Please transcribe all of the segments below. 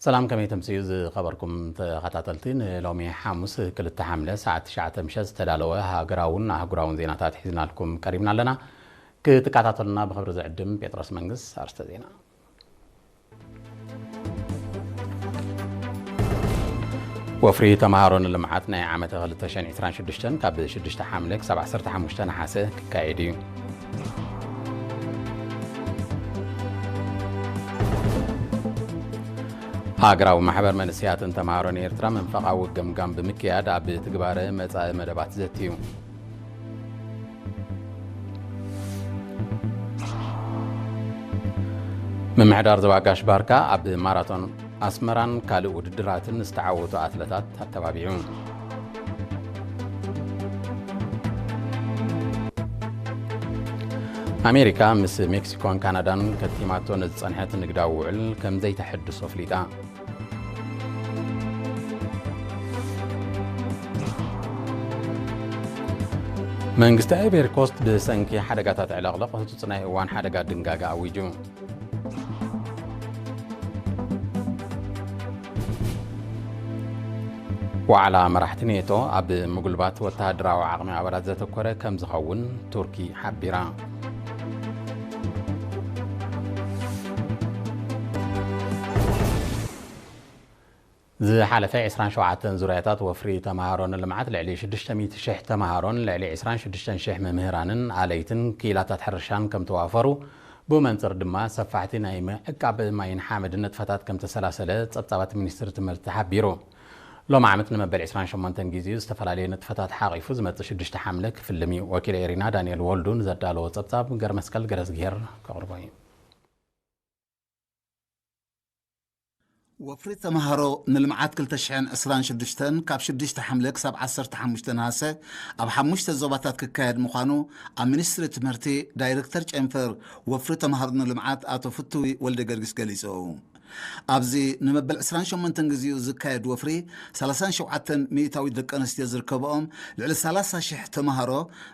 ሰላም፣ ከመይ ተምስዩ ዝኸበርኩም ተኸታተልቲ? ንሎሚ ሓሙስ ክልተ ሓምለ ሰዓት ትሽዓተ ምሸት ዝተዳለወ ሃገራውን ኣህጉራውን ዜናታት ሒዝናልኩም ቀሪብና ኣለና። ክትከታተሉና ብኽብሪ ዝዕድም ጴጥሮስ መንግስ። ኣርስተ ዜና። ወፍሪ ተምሃሮ ንልምዓት ናይ ዓመተ ክልተ ሽሕን ዕስራን ሽዱሽተን ካብ ሽዱሽተ ሓምለ ክሳብ ዓሰርተ ሓሙሽተ ነሓሰ ክካየድ እዩ። ሃገራዊ ማሕበር መንእሰያትን ተምሃሮን ኤርትራ መንፈቓዊ ገምጋም ብምክያድ ኣብ ትግባረ መጻኢ መደባት ዘትዩ። ምምሕዳር ዞባ ጋሽ ባርካ ኣብ ማራቶን ኣስመራን ካልእ ውድድራትን ዝተዓወቱ ኣትለታት ኣተባቢዑ። ኣሜሪካ ምስ ሜክሲኮን ካናዳን ከቲማቶ ንዝጸንሐት ንግዳዊ ውዕል ከም ዘይተሐድሶ ኣፍሊጣ። መንግስቲ ኣይቬሪ ኮስት ብሰንኪ ሓደጋታት ዕለቕለቕ ህጹጽ ናይ እዋን ሓደጋ ድንጋገ ኣዊጁ። ዋዕላ መራሕቲ ኔቶ ኣብ ምጉልባት ወተሃደራዊ ዓቕሚ ኣባላት ዘተኮረ ከም ዝኸውን ቱርኪ ሓቢራ። ዝሓለፈ ዕስራን ሸውዓተን ዙርያታት ወፍሪ ተምሃሮ ንልምዓት ልዕሊ ሽዱሽተ ሚእቲ ሽሕ ተምሃሮን ልዕሊ ዕስራን ሽዱሽተን ሽሕ መምህራንን ኣለይትን ክኢላታት ሕርሻን ከም ተዋፈሩ፣ ብመንጽር ድማ ሰፋሕቲ ናይ ምዕቃብ ማይን ሓመድን ንጥፈታት ከም ተሰላሰለ ጸብጻባት ሚኒስትሪ ትምህርቲ ሓቢሩ። ሎም ዓመት ንመበል ዕስራን ሸሞንተን ግዜኡ ዝተፈላለዩ ንጥፈታት ሓቒፉ ዝመጽእ ሽዱሽተ ሓምለ ክፍልም እዩ። ወኪል ኤሪና ዳንኤል ወልዱ ንዘዳለዎ ጸብጻብ ገርመስቀል ገረዝግሄር ከቕርቦ እዩ። ወፍሪ ተምሃሮ ንልምዓት ክልተ ሽሕን ዕስራን ሽዱሽተን ካብ ሽዱሽተ ሓምለ ክሳብ ዓሰርተ ሓሙሽተ ነሃሰ ኣብ ሓሙሽተ ዞባታት ክካየድ ምዃኑ ኣብ ሚኒስትሪ ትምህርቲ ዳይሬክተር ጨንፈር ወፍሪ ተምሃሮ ንልምዓት ኣቶ ፍትዊ ወልደ ገርጊስ ገሊጹ። ኣብዚ ንመበል ዕስራን ሸሞንተን ግዜኡ ዝካየድ ወፍሪ ሰላሳን ሸውዓተን ሚእታዊት ደቂ ኣንስትዮ ዝርከብኦም ልዕሊ ሰላሳ ሽሕ ተምሃሮ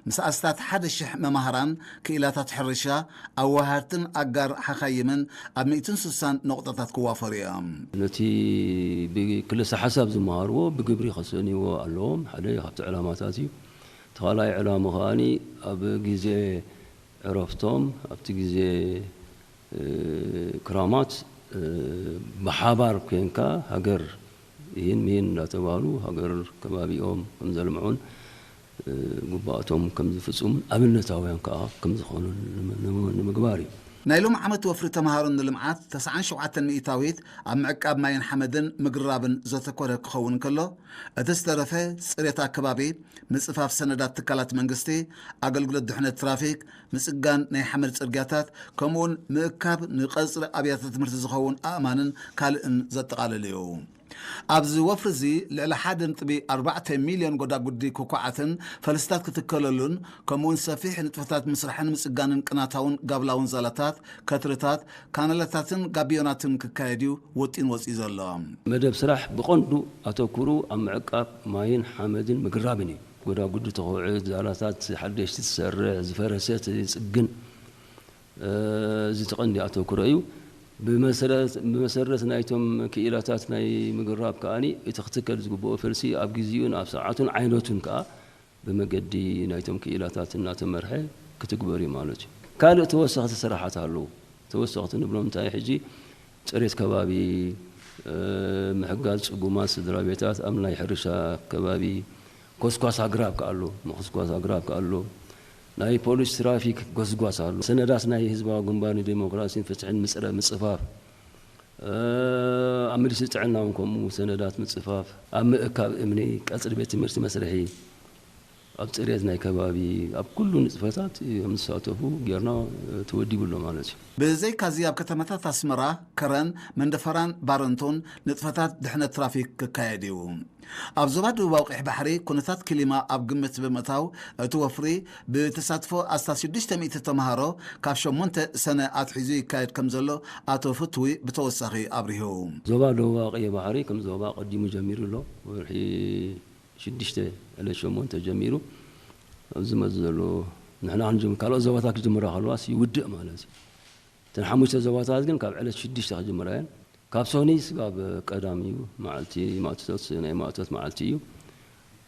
ምስ ኣስታት ሓደ ሽሕ መማህራን ክኢላታት ሕርሻ ኣዋሃድትን ኣጋር ሓኻይምን ኣብ ሚእትን ስሳን ነቑጣታት ክዋፈሩ እዮም። ነቲ ብክልሰ ሓሳብ ዝመሃርዎ ብግብሪ ከሰንይዎ ኣለዎም። ሓደ ካብቲ ዕላማታት እዩ። እቲ ካልኣይ ዕላማ ከኣኒ ኣብ ግዜ ዕረፍቶም ኣብቲ ግዜ፣ እ፣ ክራማት፣ እ፣ ብሓባር ኮንካ ሃገር ይህን ምሂን እንዳተባህሉ ሃገር ከባቢኦም ከም ዘልምዑን፣ እ፣ ግቡኣቶም ከም ዝፍጽሙን ኣብነታውያን ከኣ ከም ዝኾኑን ንመ-፣ ንመ-፣ ንምግባር እዩ። ናይ ሎም ዓመት ወፍሪ ተምሃሮ ንልምዓት ተስዓን ሸውዓተን ሚእታዊት ኣብ ምዕቃብ ማይን ሓመድን ምግርራብን ዘተኮረ ክኸውን ከሎ፣ እቲ ዝተረፈ ጽሬት ኣከባቢ፣ ምጽፋፍ ሰነዳት ትካላት መንግስቲ፣ ኣገልግሎት ድሕነት ትራፊክ፣ ምጽጋን ናይ ሓመድ ጽርግያታት፣ ከምኡውን ምእካብ ንቐጽሪ ኣብያተ ትምህርቲ ዝኸውን ኣእማንን ካልእን ዘጠቓልል እዩ። ኣብዚ ወፍሪ እዚ ልዕሊ ሓደ ነጥቢ ኣርባዕተ ሚልዮን ጎዳጉዲ ኩኳዓትን ፈልስታት ክትከለሉን፣ ከምኡውን ሰፊሕ ንጥፈታት ምስራሕን ምጽጋንን ቅናታውን ጋብላውን ዛላታት፣ ከትርታት፣ ካናላታትን ጋቢዮናትን ክካየድ እዩ ወጢን ወጺኡ ዘሎ። መደብ ስራሕ ብቐንዱ ኣተኩሩ ኣብ ምዕቃብ ማይን ሓመድን ምግርራብን እዩ። ጎዳጉዲ ተኹዕት፣ ዛላታት ሓደሽቲ ትሰርሕ፣ ዝፈረሰ ትጽግን፣ እ፣ እዚ እቲ ቀንዲ ኣተኩሮ እዩ። ብመሰረት፣ ብመሰረት ናይቶም ክኢላታት ናይ ምግርራብ ከኣኒ እቲ ክትከል ዝግብኦ ፈልሲ ኣብ ግዜኡን ኣብ ሰዓቱን ዓይነቱን ከኣ ብመገዲ ናይቶም ክኢላታት እናተመርሐ ክትግበር እዩ ማለት እዩ። ካልእ ተወሰኽቲ ስራሓት ኣለዉ። ተወሰኽቲ ንብሎም እንታይ፣ ሕጂ ጽሬት ከባቢ፣ እ፣ ምሕጋዝ ጽጉማት ስድራ ቤታት ኣብ ናይ ሕርሻ ከባቢ፣ ኮስኳስ ኣግራብ ከኣ ኣሎ፣ ምኹስኳስ ኣግራብ ከኣ ኣሎ፣ ናይ ፖሊስ ትራፊክ ጎስጓስ ኣሎ፣ ሰነዳት ናይ ህዝባዊ ግንባር ንዴሞክራሲን ፍትሕን ምጽረ-፣ ምጽፋፍ፣ እ፣ ኣብ ሚኒስትሪ ጥዕና እውን ከምኡ ሰነዳት ምጽፋፍ፣ ኣብ ምእካብ እምኒ፣ ቀጽሪ ቤት ትምህርቲ መስርሒ፣ ኣብ ጽሬት ናይ ከባቢ፣ ኣብ ኩሉ ንጥፈታት እዮም ዝሳተፉ ጌርና፣ እ፣ ተወዲቡ ኣሎ ማለት እዩ። ብዘይካዚ ኣብ ከተማታት ኣስመራ፣ ከረን፣ መንደፈራን ባረንቶን ንጥፈታት ድሕነት ትራፊክ ክካየድ እዩ። ኣብ ዞባ ደቡባዊ ቀይሕ ባሕሪ ኩነታት ክሊማ ኣብ ግምት ብምእታው እቲ ወፍሪ ብተሳትፎ ኣስታት ሽዱሽተ ሚእቲ ተምሃሮ ካብ ሸሞንተ ሰነ ኣትሒዙ ይካየድ ከም ዘሎ ኣቶ ፍትዊ ብተወሳኺ ኣብሪሁ። ዞባ ደቡባዊ ቀይሕ ባሕሪ ከም ዞባ ቀዲሙ ጀሚሩ ኣሎ። ወርሒ ሽዱሽተ ዕለት ሸሞንተ ጀሚሩ ኣብዚ መዚ ዘሎ ንሕና ክንጅምር፣ ካልኦት ዞባታት ክጅምራ ከለዋስ ይውድእ ማለት እዩ። እተን ሓሙሽተ ዞባታት ግን ካብ ዕለት ሽዱሽተ ክጅምራ እየን። ኣብ ሶኒ ስጋብ ቀዳም እዩ፣ መዓልቲ ማእቶት፣ ናይ ማእቶት መዓልቲ እዩ።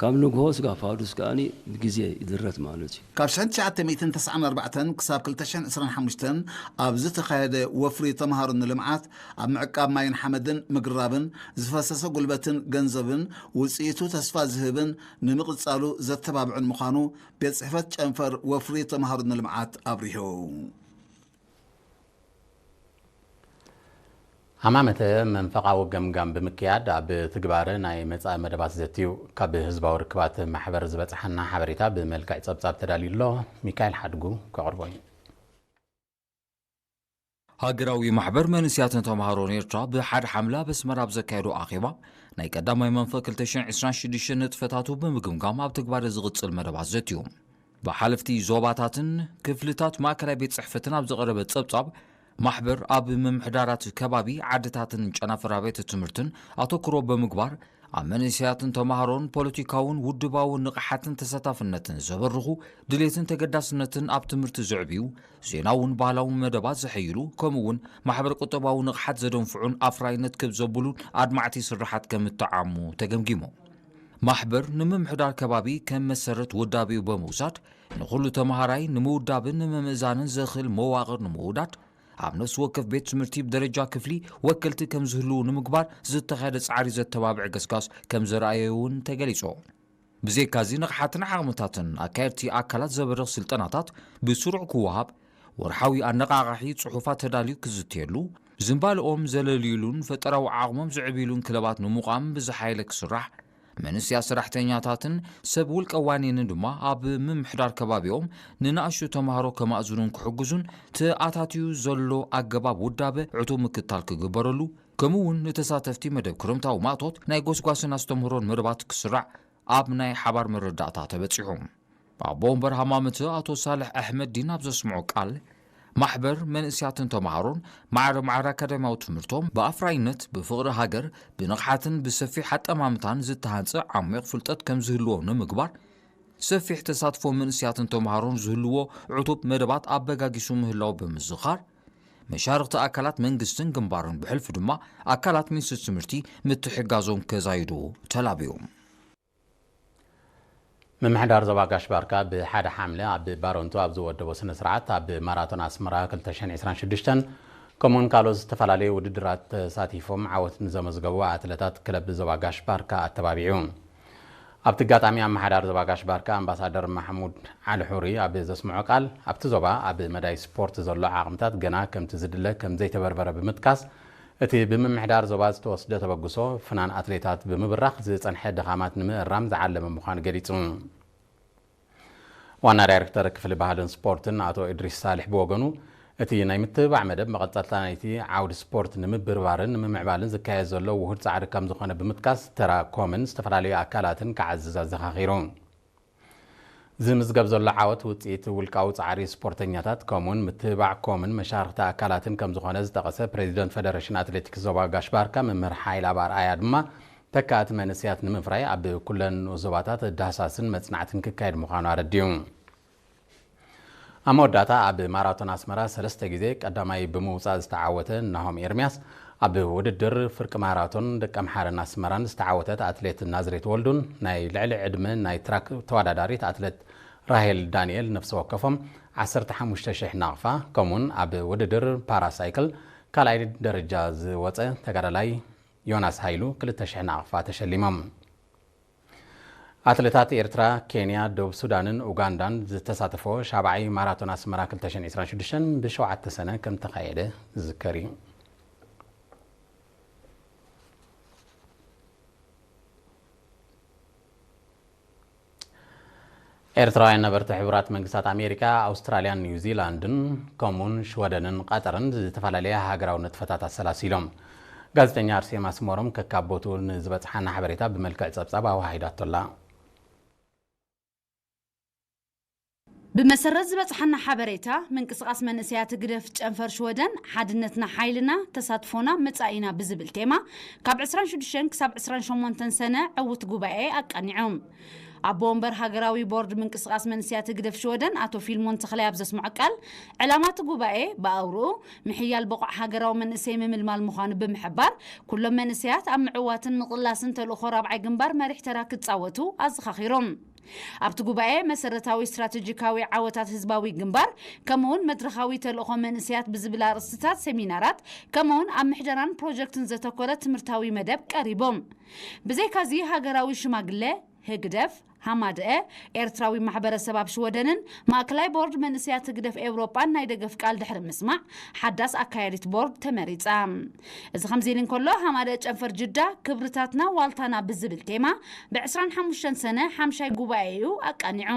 ካብ ንግሆ ስጋብ ፋዱስ ከኣኒ ብግዜ ይድረት ማለት እዩ። ካብ ሽሕን ትሽዓተ ሚእትን ተስዓን ኣርባዕተን ክሳብ ክልተ ሽሕን ዕስራን ሓሙሽተን ኣብ ዝተኻየደ ወፍሪ ተምሃሮ ንልምዓት፣ ኣብ ምዕቃብ ማይን ሓመድን፣ ምግራብን፣ ዝፈሰሰ ጉልበትን ገንዘብን፣ ውፅኢቱ ተስፋ ዝህብን ንምቕፃሉ ዘተባብዕን ምዃኑ ቤት ፅሕፈት ጨንፈር ወፍሪ ተምሃሮ ንልምዓት ኣብሪሁ። ሃማመተ መንፈቓዊ ገምጋም ብምክያድ ኣብ ትግባረ ናይ መጻኢ መደባት ዘትዩ። ካብ ህዝባዊ ርክባት ማሕበር ዝበጽሓና ሓበሬታ ብመልክዕ ጸብጻብ ተዳልዩ ኣሎ። ሚካኤል ሓድጉ ከቕርቦ እዩ። ሃገራዊ ማሕበር መንእስያትን ተምሃሮን ኤርትራ ብሓደ ሓምለ ኣብ ኣስመራ ኣብ ዘካየዶ ኣኼባ ናይ ቀዳማይ መንፈ ክልተ ሽሕን ዕስራን ሽዱሽተን ንጥፈታቱ ብምግምጋም ኣብ ትግባረ ዝቕጽል መደባት ዘትዩ። ብሓለፍቲ ዞባታትን ክፍልታት ማእከላይ ቤት ጽሕፈትን ኣብ ዝቐረበ ጸብጻብ፣ ማሕበር ኣብ ምምሕዳራት ከባቢ ዓድታትን ጨናፍር ኣብያተ ትምህርትን ኣተኩሮ ብምግባር፣ ኣብ መንእሰያትን ተማሃሮን ፖለቲካውን ውድባውን ንቕሓትን ተሳታፍነትን ዘበርኹ ድሌትን ተገዳስነትን ኣብ ትምህርቲ ዘዕብዩ፣ ዜናውን ባህላውን መደባት ዘሐይሉ፣ ከምኡ'ውን ማሕበረ ቁጠባዊ ንቕሓት ዘደንፍዑን ኣፍራይነት ክብ ዘብሉን ኣድማዕቲ ስራሓት ከም እተዓሙ ተገምጊሙ። ማሕበር ንምምሕዳር ከባቢ ከም መሰረት ውዳቤኡ ብምውሳድ፣ ንኹሉ ተመሃራይ ንምውዳብን ንምምእዛንን ዘኽእል መዋቕር ንምውዳድ፣ ኣብ ነፍሲ ወከፍ ቤት ትምህርቲ ብደረጃ ክፍሊ ወከልቲ ከም ዝህልዉ ንምግባር ዝተኻየደ ጻዕሪ ዘተባብዕ ገስጋስ ከም ዘርኣየ እውን ተገሊጹ። ብዘይካዚ ንቕሓትን ዓቕምታትን ኣካየድቲ ኣካላት ዘበርኽ ስልጠናታት ብስሩዕ ክወሃብ፣ ወርሓዊ ኣነቓቓሒ ጽሑፋት ተዳልዩ ክዝተየሉ፣ ዝንባልኦም ዘለልዩሉን ፈጠራዊ ዓቕሞም ዘዕብዩሉን ክለባት ንምቋም ብዝሓየለ ክስራሕ፣ መንእሰያት ሰራሕተኛታትን ሰብ ውልቀ ዋኒንን ድማ ኣብ ምምሕዳር ከባቢኦም ንንኣሽቱ ተምሃሮ ከማእዝኑን ክሕግዙን ተኣታትዩ ዘሎ ኣገባብ ውዳበ ዕቱብ ምክትታል ክግበረሉ፣ ከምኡ እውን ንተሳተፍቲ መደብ ክረምታዊ ማእቶት ናይ ጎስጓስን ኣስተምህሮን መደባት ክስራዕ ኣብ ናይ ሓባር መረዳእታ ተበጺሑ። ኣቦ ወንበር ሃማመተ ኣቶ ሳልሕ ኣሕመድ ዲን ኣብ ዘስምዖ ቃል፣ ማሕበር መንእስያትን ተምሃሮን ማዕረ ማዕረ ኣካዳሚያዊ ትምህርቶም ብኣፍራይነት፣ ብፍቕሪ ሃገር፣ ብንቕሓትን ብሰፊሕ ኣጠማምታን ዝተሃንጸ ዓሚቕ ፍልጠት ከም ዝህልዎም ንምግባር፣ ሰፊሕ ተሳትፎ መንእስያትን ተምሃሮን ዝህልዎ ዕቱብ መደባት ኣበጋጊሱ ምህላው ብምዝኻር፣ መሻርኽቲ ኣካላት መንግስትን ግንባርን ብሕልፊ ድማ ኣካላት ሚኒስትሪ ትምህርቲ ምትሕጋዞም ከዛይዱ ተላብዩ። ምምሕዳር ዞባ ጋሽ ባርካ ብሓደ ሓምለ ኣብ ባረንቱ ኣብ ዝወደቦ ስነ ስርዓት፣ ኣብ ማራቶን ኣስመራ ክልተ ሽሕን ዕስራን ሽዱሽተን ከምኡውን ካልኦት ዝተፈላለዩ ውድድራት ተሳቲፎም ዓወት ንዘመዝገቡ ኣትለታት ክለብ ዞባ ጋሽ ባርካ ኣተባቢዑ። ኣብቲ ኣጋጣሚ ኣመሓዳሪ ዞባ ጋሽ ባርካ ኣምባሳደር ማሕሙድ ዓሊ ሑሪ ኣብ ዘስምዖ ቃል፣ ኣብቲ ዞባ ኣብ መዳይ ስፖርት ዘሎ ዓቕምታት ገና ከምቲ ዝድለ ከም ዘይተበርበረ ብምጥቃስ፣ እቲ ብምምሕዳር ዞባ ዝተወስደ ተበግሶ ፍናን ኣትሌታት ብምብራኽ ዝጸንሐ ድኻማት ንምእራም ዝዓለመ ምዃኑ ገሊጹ። ዋና ዳይሬክተር ክፍሊ ባህልን ስፖርትን ኣቶ እድሪስ ሳልሕ ብወገኑ፣ እቲ ናይ ምትብባዕ መደብ መቐጸልታ ናይቲ ዓውዲ ስፖርት ንምብርባርን ንምምዕባልን ዝካየድ ዘሎ ውሁድ ጻዕሪ ከም ዝኾነ ብምጥቃስ፣ ተራ ኮምን ዝተፈላለዩ ኣካላትን ክዓዝዝ ኣዘኻኺሩ። ዝምዝገብ ዘሎ ዓወት ውጽኢት ውልቃዊ ጻዕሪ ስፖርተኛታት ከምኡውን ምትብባዕ ኮምን መሻርኽቲ ኣካላትን ከም ዝኾነ ዝጠቐሰ ፕሬዚደንት ፈደረሽን ኣትሌቲክስ ዞባ ጋሽ ባርካ መምህር ሓይለ ኣብ ኣርኣያ ድማ፣ ተካእቲ መንእሰያት ንምፍራይ ኣብ ኩለን ንኡስ ዞባታት ዳህሳስን መጽናዕትን ክካየድ ምዃኑ ኣረዲኡ። ኣብ መወዳእታ ኣብ ማራቶን ኣስመራ ሰለስተ ግዜ ቀዳማይ ብምውጻእ ዝተዓወተ ናሆም ኤርምያስ፣ ኣብ ውድድር ፍርቂ ማራቶን ደቀምሓረን ኣስመራን ዝተዓወተት ኣትሌት ናዝሬት ወልዱን ናይ ልዕሊ ዕድመ ናይ ትራክ ተወዳዳሪት ኣትሌት ራሄል ዳንኤል ነፍሲ ወከፎም ዓሰርተ ሓሙሽተ ሽሕ ናቕፋ፣ ከምኡውን ኣብ ውድድር ፓራሳይክል ካልኣይ ደረጃ ዝወጸ ተጋዳላይ ዮናስ ሃይሉ ክልተ ሽሕ ናቕፋ ተሸሊሞም። ኣትሌታት ኤርትራ፣ ኬንያ፣ ደቡብ ሱዳንን ኡጋንዳን ዝተሳተፎ ሻብዓይ ማራቶን ኣስመራ ክልተ ሽሕን ዕስራን ሽዱሽተን ብሸውዓተ ሰነ ከም ተኻየደ ዝዝከር እዩ። ኤርትራውያን ነበርቲ ሕቡራት መንግስታት ኣሜሪካ፣ ኣውስትራልያን ኒውዚላንድን ከምኡውን ሽወደንን ቐጠርን ዝተፈላለያ ሃገራዊ ንጥፈታት ኣሰላሲሎም። ጋዜጠኛ ኣርሴማ ስመሮም ከካብ ቦትኡ ንዝበጽሓና ሓበሬታ ብመልክዕ ጸብጻብ ኣወሃሂዳቶላ። ብመሰረት ዝበጽሓና ሓበሬታ፣ ምንቅስቓስ መንእሰያት ህግደፍ ጨንፈር ሽወደን፣ ሓድነትና ሓይልና፣ ተሳትፎና መጻኢና ብዝብል ቴማ፣ ካብ ዕስራን ሽዱሽተን ክሳብ ዕስራን ሸሞንተን ሰነ ዕዉት ጉባኤ ኣቃኒዖም። ኣቦ ወንበር ሃገራዊ ቦርድ ምንቅስቃስ መንእሰያት ህግደፍ ሽወደን ኣቶ ፊልሞን ተኽላይ ኣብ ዘስምዖ ቃል፣ ዕላማ እቲ ጉባኤ ብኣውርኡ ምሕያል ብቑዕ ሃገራዊ መንእሰይ ምምልማል ምዃኑ ብምሕባር፣ ኩሎም መንእሰያት ኣብ ምዕዋትን ምቕላስን ተልእኾ ራብዓይ ግንባር መሪሕ ተራ ክጻወቱ ኣዘኻኺሮም። ኣብቲ ጉባኤ መሰረታዊ ስትራቴጂካዊ ዓወታት ህዝባዊ ግንባር፣ ከምኡውን መድረኻዊ ተልእኾ መንእሰያት ብዝብል ኣርእስትታት ሴሚናራት፣ ከምኡውን ኣብ ምሕደራን ፕሮጀክትን ዘተኮረ ትምህርታዊ መደብ ቀሪቦም። ብዘይካዚ ሃገራዊ ሽማግለ፣ ህግደፍ፣ ሃማደአ፣ ኤርትራዊ ማሕበረሰብ ኣብ ሽወደንን ማእከላይ ቦርድ መንእሰያት ህግደፍ ኤውሮጳን ናይ ደገፍ ቃል ድሕሪ ምስማዕ፣ ሓዳስ ኣካያዲት ቦርድ ተመሪጻ። እዚ ከምዚ ኢሉ እንከሎ፣ ሃማደአ ጨንፈር ጅዳ፣ ክብርታትና ዋልታና ብዝብል ቴማ፣ ብ ዕስራን ሓሙሽተን ሰነ ሓምሻይ ጉባኤኡ ኣቃኒዑ።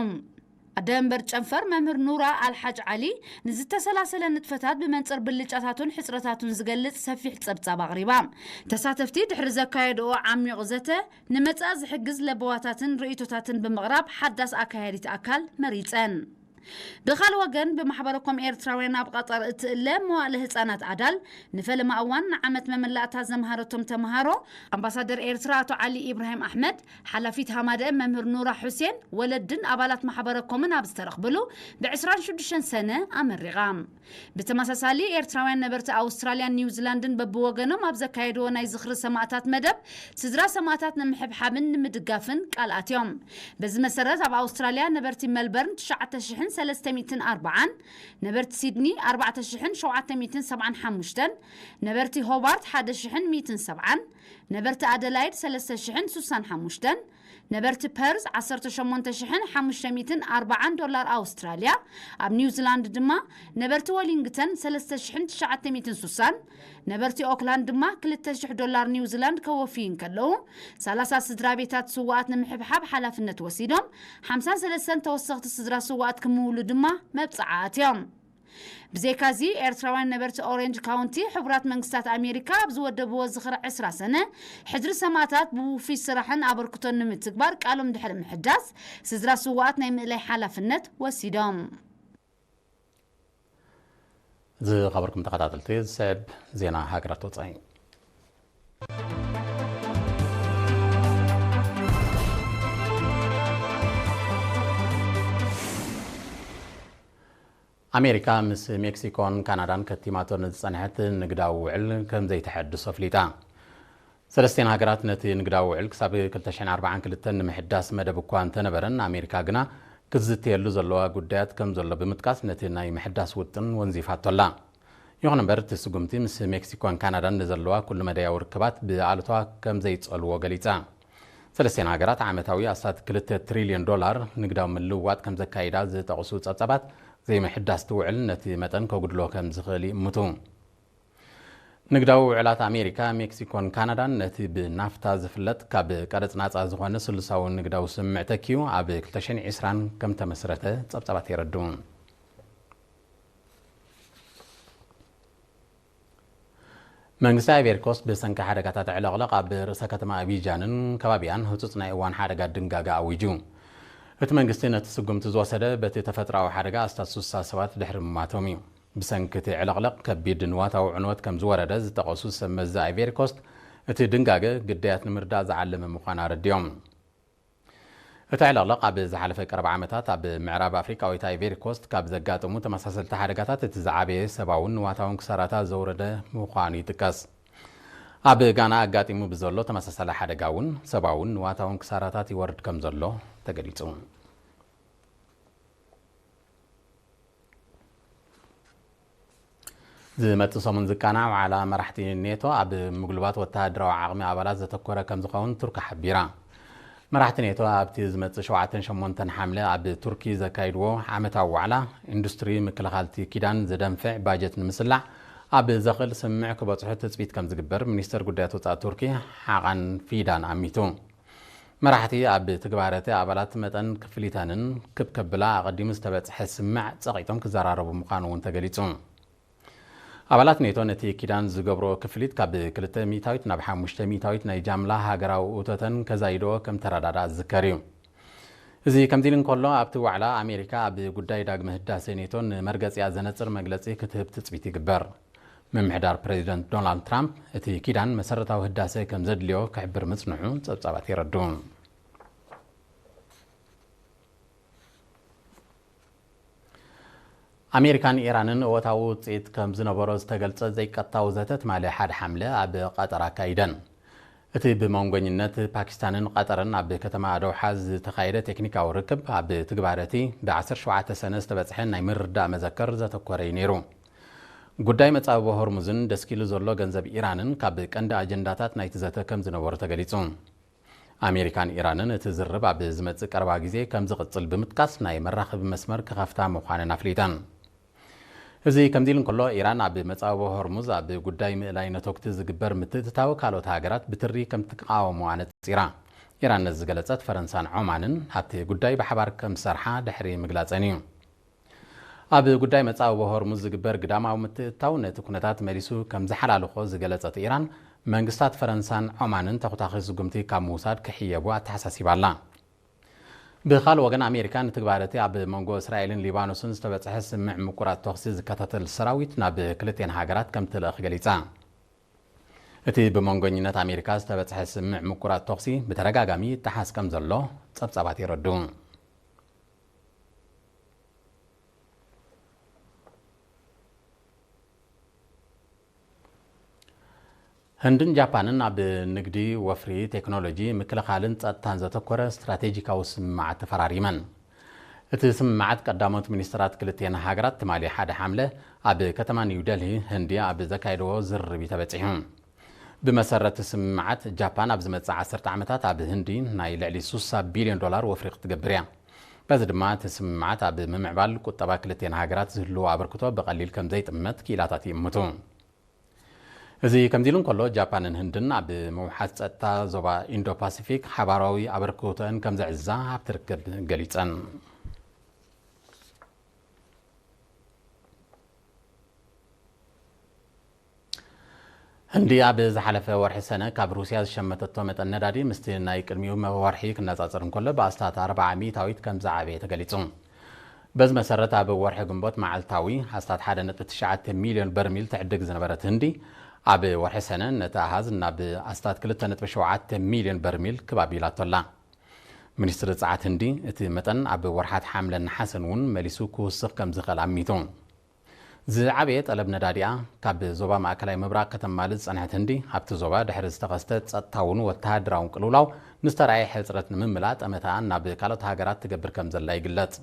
ኣደ መንበር ጨንፈር መምህር ኑራ ኣልሓጅ ዓሊ፣ ንዝተሰላሰለ ንጥፈታት ብመንጽር ብልጫታቱን ሕጽረታቱን ዝገልጽ ሰፊሕ ጸብጻብ ኣቕሪባ። ተሳተፍቲ ድሕሪ ዘካየድኦ ዓሚቕ ዘተ፣ ንመጻኢ ዝሕግዝ ለበዋታትን ርእይቶታትን ብምቕራብ ሓዳስ ኣካያዲት ኣካል መሪጸን። ብኻልእ ወገን፣ ብማሕበረኮም ኤርትራውያን ኣብ ቐጠር እትእለ መዋእለ ህጻናት ኣዳል፣ ንፈለማ እዋን ንዓመት መመላእታ ዘምሃረቶም ተምሃሮ፣ ኣምባሳደር ኤርትራ ኣቶ ዓሊ ኢብራሂም ኣሕመድ፣ ሓላፊት ሃማደአ መምህር ኑራ ሑሴን፣ ወለድን ኣባላት ማሕበረኮምን ኣብ ዝተረኽብሉ፣ ብ ዕስራን ሽዱሽተን ሰነ ኣመሪቓ። ብተመሳሳሊ፣ ኤርትራውያን ነበርቲ ኣውስትራልያን ኒውዚላንድን በብወገኖም ኣብ ዘካየድዎ ናይ ዝኽሪ ሰማእታት መደብ፣ ስድራ ሰማእታት ንምሕብሓብን ንምድጋፍን ቃል ኣትዮም። በዚ መሰረት፣ ኣብ ኣውስትራልያ ነበርቲ መልበርን ትሽዓተ ሽሕን ሰለስተ ሚእትን ኣርባዓን፣ ነበርቲ ሲድኒ ኣርባዕተ ሽሕን ሸውዓተ ሚእትን ሰብዓን ሓሙሽተን፣ ነበርቲ ሆባርት ሓደ ሽሕን ሚእትን ሰብዓን፣ ነበርቲ ኣደላይድ ሰለስተ ሽሕን ሱሳን ሓሙሽተን፣ ነበርቲ ፐርዝ ዓሰርተ ሸሞንተ ሽሕን ሓሙሽተ ሚእትን ኣርባዓን ዶላር ኣውስትራልያ፣ ኣብ ኒውዚላንድ ድማ ነበርቲ ወሊንግተን ሰለስተ ሽሕን ትሽዓተ ሚእትን ሱሳን፣ ነበርቲ ኦክላንድ ድማ ክልተ ሽሕ ዶላር ኒውዚላንድ ከወፍዩ እንከለዉ፣ ሰላሳ ስድራ ቤታት ስውኣት ንምሕብሓብ ሓላፍነት ወሲዶም፣ ሓምሳን ሰለስተን ተወሰኽቲ ስድራ ስውኣት ክምውሉ ድማ መብጽዓ ኣትዮም። ብዘይካዚ፣ ኤርትራውያን ነበርቲ ኦሬንጅ ካውንቲ፣ ሕቡራት መንግስታት ኣሜሪካ ኣብ ዝወደብዎ ዝኽሪ ዕስራ ሰነ፣ ሕድሪ ሰማእታት ብውፉይ ስራሕን ኣበርክቶን ንምትግባር ቃሎም ድሕሪ ምሕዳስ፣ ስድራ ስውኣት ናይ ምእላይ ሓላፍነት ወሲዶም። ዝኸበርኩም ተኸታተልቲ፣ ዝስዕብ ዜና ሃገራት ወጻኢ። ኣሜሪካ ምስ ሜክሲኮን ካናዳን ከቲማቶ ንዝጸንሐት ንግዳዊ ውዕል ከም ዘይተሐድሶ ኣፍሊጣ። ሰለስቲኤን ሃገራት ነቲ ንግዳዊ ውዕል ክሳብ ክልተ ሽሕን ኣርባዓን ክልተን ንምሕዳስ መደብ እኳ እንተነበረን፣ ኣሜሪካ ግና ክትዝተየሉ ዘለዋ ጉዳያት ከም ዘሎ ብምጥቃስ፣ ነቲ ናይ ምሕዳስ ውጥን ወንዚፋቶ ኣላ። ይኹን እምበር፣ እቲ ስጉምቲ ምስ ሜክሲኮን ካናዳን ንዘለዋ ኩሉ መዳያዊ ርክባት ብኣሉታ ከም ዘይጸልዎ ገሊጻ። ሰለስቲኤን ሃገራት ዓመታዊ ኣስታት ክልተ ትሪልዮን ዶላር ንግዳዊ ምልውዋጥ ከም ዘካይዳ ዝጠቕሱ ጸብጻባት፣ ዘይምሕዳስ እቲ ውዕል ነቲ መጠን ከጉድሎ ከም ዝኽእል ይእምቱ። ንግዳዊ ውዕላት ኣሜሪካ፣ ሜክሲኮን ካናዳን ነቲ ብናፍታ ዝፍለጥ ካብ ቀረጽ ናጻ ዝኾነ ስሉሳዊ ንግዳዊ ስምምዕ ተኪኡ ኣብ ክልተ ሽሕን ዕስራን ከም ተመስረተ ጸብጻባት የረድኡ። መንግስቲ ኣይቬሪ ኮስት ብሰንኪ ሓደጋታት ዕለቕለቕ ኣብ ርእሰ ከተማ ኣቢጃንን ከባቢኣን ህጹጽ ናይ እዋን ሓደጋ ድንጋገ ኣዊጁ። እቲ መንግስቲ ነቲ ስጉምቲ ዝወሰደ በቲ ተፈጥሮኣዊ ሓደጋ ኣስታት ሱሳ ሰባት ድሕሪ ምማቶም እዩ። ብሰንኪ እቲ ዕለቕለቕ ከቢድ ንዋታዊ ዕንወት ከም ዝወረደ ዝጠቐሱ ሰብ መዚ ኣይቬሪ ኮስት፣ እቲ ድንጋገ ግዳያት ንምርዳእ ዝዓለመ ምዃኑ ኣረዲኦም። እቲ ዕለቕለቕ ኣብ ዝሓለፈ ቀረባ ዓመታት ኣብ ምዕራብ ኣፍሪቃዊት ኣይቬሪ ኮስት ካብ ዘጋጠሙ ተመሳሰልቲ ሓደጋታት እቲ ዝዓበየ ሰብኣውን ንዋታውን ክሳራታት ዘውረደ ምዃኑ ይጥቀስ። ኣብ ጋና ኣጋጢሙ ብዘሎ ተመሳሳሊ ሓደጋ እውን ሰብኣውን ንዋታውን ክሳራታት ይወርድ ከም ዘሎ ተገሊጹ። ዝመጽእ ሰሙን ዝቃናዕ ዋዕላ መራሕቲ ኔቶ ኣብ ምጉልባት ወተሃደራዊ ዓቕሚ ኣባላት ዘተኮረ ከም ዝኸውን ቱርኪ ሓቢራ። መራሕቲ ኔቶ ኣብቲ ዝመጽእ ሸውዓተን ሸሞንተን ሓምለ ኣብ ቱርኪ ዘካይድዎ ዓመታዊ ዋዕላ፣ ኢንዱስትሪ ምክልኻልቲ ኪዳን ዘደንፍዕ ባጀት ንምስላዕ ኣብ ዘኽእል ስምምዕ ክበጽሑ ትጽቢት ከም ዝግበር ሚኒስተር ጉዳያት ወጻኢ ቱርኪ ሓቓን ፊዳን ኣሚቱ። መራሕቲ ኣብ ትግባረቲ ኣባላት መጠን ክፍሊተንን ክብ ከብላ ኣቐዲሙ ዝተበጽሐ ስምምዕ ጸቒጦም ክዘራረቡ ምዃኑ እውን ተገሊጹ። ኣባላት ኔቶ ነቲ ኪዳን ዝገብሮ ክፍሊት ካብ ክልተ ሚእታዊት ናብ ሓሙሽተ ሚእታዊት ናይ ጃምላ ሃገራዊ እቶተን ከዛይድኦ ከም ተረዳድኣ ዝዝከር እዩ። እዚ ከምዚ ኢሉ እንከሎ፣ ኣብቲ ዋዕላ ኣሜሪካ ኣብ ጉዳይ ዳግመ ህዳሴ ኔቶ ንመርገጺኣ ዘነጽር መግለጺ ክትህብ ትጽቢት ይግበር። ምምሕዳር ፕሬዚደንት ዶናልድ ትራምፕ እቲ ኪዳን መሰረታዊ ህዳሴ ከም ዘድልዮ ክሕብር ምጽንሑ ጸብጻባት የረድኡ። ኣሜሪካን ኢራንን እወታዊ ውፅኢት ከም ዝነበሮ ዝተገልጸ ዘይቀጥታዊ ዘተ ትማሊ ሓደ ሓምለ ኣብ ቀጠር ኣካይደን። እቲ ብመንጎኝነት ፓኪስታንን ቀጠርን ኣብ ከተማ ዶሓ ዝተኻየደ ቴክኒካዊ ርክብ፣ ኣብ ትግባረ እቲ ብ ዓሰርተ ሸውዓተ ሰነ ዝተበጽሐ ናይ ምርዳእ መዘከር ዘተኮረ እዩ ነይሩ። ጉዳይ መጻብቦ ሆርሙዝን ደስኪሉ ዘሎ ገንዘብ ኢራንን ካብ ቀንዲ ኣጀንዳታት ናይቲ ዘተ ከም ዝነበሩ ተገሊጹ። ኣሜሪካን ኢራንን እቲ ዝርርብ ኣብ ዝመጽእ ቀረባ ግዜ ከም ዝቕጽል ብምጥቃስ፣ ናይ መራኸቢ መስመር ክኸፍታ ምዃነን ኣፍሊጠን። እዚ ከምዚ ኢሉ እንከሎ፣ ኢራን ኣብ መጻብቦ ሆርሙዝ ኣብ ጉዳይ ምእላይ ነተጉቲ ዝግበር ምትእትታው ካልኦት ሃገራት ብትሪ ከም ትቃወሞ ኣነጺራ። ኢራን ነዚ ዝገለጸት፣ ፈረንሳን ዖማንን ኣብቲ ጉዳይ ብሓባር ከም ዝሰርሓ ድሕሪ ምግላጸን እዩ። ኣብ ጉዳይ መጻብቦ ሆርሙዝ ዝግበር ግዳማዊ ምትእትታው ነቲ ኩነታት መሊሱ ከም ዝሓላልኾ ዝገለጸት ኢራን፣ መንግስታት ፈረንሳን ዖማንን ተኹታኺ ስጉምቲ ካብ ምውሳድ ክሕየቡ ኣተሓሳሲባ ኣላ። ብኻልእ ወገን፣ ኣሜሪካ ንትግባረ እቲ ኣብ መንጎ እስራኤልን ሊባኖስን ዝተበጽሐ ስምምዕ ምቁራጽ ተኹሲ ዝከታተል ሰራዊት ናብ ክልቴን ሃገራት ከም ትልእኽ ገሊጻ። እቲ ብመንጎኝነት ኣሜሪካ ዝተበጽሐ ስምምዕ ምቁራጽ ተኹሲ ብተደጋጋሚ ይጠሓስ ከም ዘሎ ጸብጻባት የረድኡ። ህንድን ጃፓንን ኣብ ንግዲ፣ ወፍሪ፣ ቴክኖሎጂ፣ ምክልኻልን ጸጥታን ዘተኮረ ስትራቴጂካዊ ስምምዓት ተፈራሪመን። እቲ ስምምዓት ቀዳሞት ሚኒስትራት ክልቲኤን ሃገራት ትማሊ ሓደ ሓምለ ኣብ ከተማ ኒው ደልሂ ህንዲ ኣብ ዘካየድዎ ዝርርብ እዩ ተበጺሑ። ብመሰረት እቲ ስምምዓት፣ ጃፓን ኣብ ዝመጽእ ዓሰርተ ዓመታት ኣብ ህንዲ ናይ ልዕሊ ሱሳ ቢልዮን ዶላር ወፍሪ ክትገብር እያ። በዚ ድማ እቲ ስምምዓት ኣብ ምምዕባል ቁጠባ ክልቲኤን ሃገራት ዝህልዎ ኣበርክቶ ብቐሊል ከም ዘይጥመት ክኢላታት ይእምቱ። እዚ ከምዚ ኢሉ እንከሎ፣ ጃፓንን ህንድን ኣብ ምውሓስ ጸጥታ ዞባ ኢንዶ ፓሲፊክ ሓባራዊ ኣበርክቶአን ከም ዘዕዝዛ ኣብቲ ርክብ ገሊጸን። ህንዲ ኣብ ዝሓለፈ ወርሒ ሰነ ካብ ሩስያ ዝሸመተቶ መጠን ነዳዲ ምስቲ ናይ ቅድሚኡ ወርሒ ክነጻጸር እንከሎ ብኣስታት ኣርብዓ ሚእታዊት ከም ዝዓበየ ተገሊጹ። በዚ መሰረት፣ ኣብ ወርሒ ግንቦት መዓልታዊ ኣስታት ሓደ ነጥቢ ትሽዓተ ሚልዮን በርሚል ትዕድግ ዝነበረት ህንዲ፣ ኣብ ወርሒ ሰነ ነቲ ኣሃዝ ናብ ኣስታት ክልተ ነጥቢ ሸውዓተ ሚልዮን በርሚል ክብ ኣቢላቶ ኣላ። ሚኒስትሪ ጸዓት ህንዲ፣ እቲ መጠን ኣብ ወርሓት ሓምለን ነሓሰን እውን መሊሱ ክውስኽ ከም ዝኽእል ኣሚቱ። ዝዓበየ ጠለብ ነዳዲኣ ካብ ዞባ ማእከላይ ምብራቕ ከተማልእ ዝጸንሐት ህንዲ፣ ኣብቲ ዞባ ድሕሪ ዝተኸስተ ጸጥታውን ወተሃደራውን ቅልውላው ንዝተራእየ ሕጽረት ንምምላእ ጠመተኣ ናብ ካልኦት ሃገራት ትገብር ከም ዘላ ይግለጽ።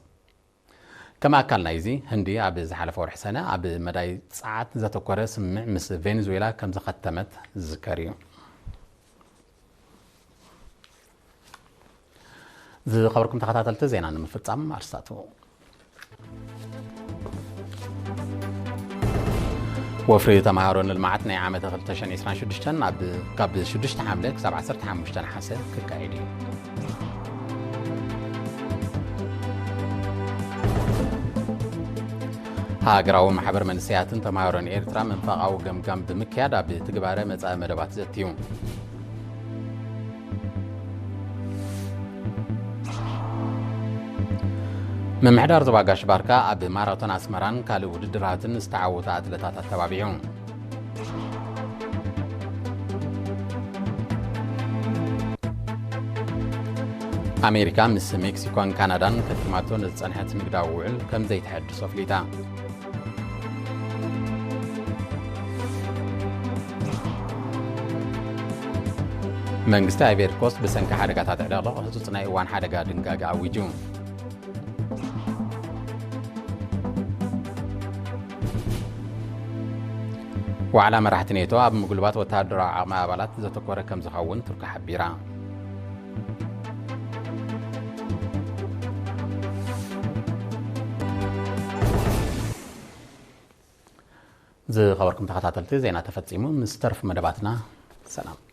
ከም ኣካል ናይዚ፣ ህንዲ ኣብ ዝሓለፈ ወርሒ ሰነ ኣብ መዳይ ጸዓት ዘተኮረ ስምምዕ ምስ ቬኔዙዌላ ከም ዝኸተመት ዝዝከር እዩ። ዝኸበርኩም ተኸታተልቲ፣ ዜና ንምፍጻም ኣርስታቱ። ወፍሪ ተምሃሮ ንልምዓት ናይ ዓመተ ክልተ ሽሕን ዕስራን ሽዱሽተን ኣብ፣ ካብ ሽዱሽተ ሓምለ ክሳብ ዓሰርተ ሓሙሽተ ነሓሰ ክካየድ እዩ። ሃገራዊ ማሕበር መንእሰያትን ተምሃሮን ኤርትራ መንፈቓዊ ገምጋም ብምክያድ፣ ኣብ ትግባረ መጻኢ መደባት ዘትዩ። ምምሕዳር ዞባ ጋሽ ባርካ ኣብ ማራቶን ኣስመራን ካልእ ውድድራትን ዝተዓወቱ ኣትለታት ኣተባቢዑ። ኣሜሪካ ምስ ሜክሲኮን ካናዳን ከቲማቶ ንዝጸንሐት ንግዳዊ ውዕል ከም ዘይተሐድሶ ኣፍሊጣ። መንግስቲ ኣይቬሪ ኮስት ብሰንኪ ሓደጋታት ዕለቕለቕ ህጹጽ ናይ እዋን ሓደጋ ድንጋገ ኣዊጁ። ዋዕላ መራሕቲ ኔቶ ኣብ ምጉልባት ወተሃደራዊ ዓቕሚ ኣባላት ዘተኮረ ከም ዝኸውን ቱርኪ ሓቢራ። ዝኸበርኩም ተኸታተልቲ፣ ዜና ተፈጺሙ። ምስ ተርፉ መደባትና ሰላም።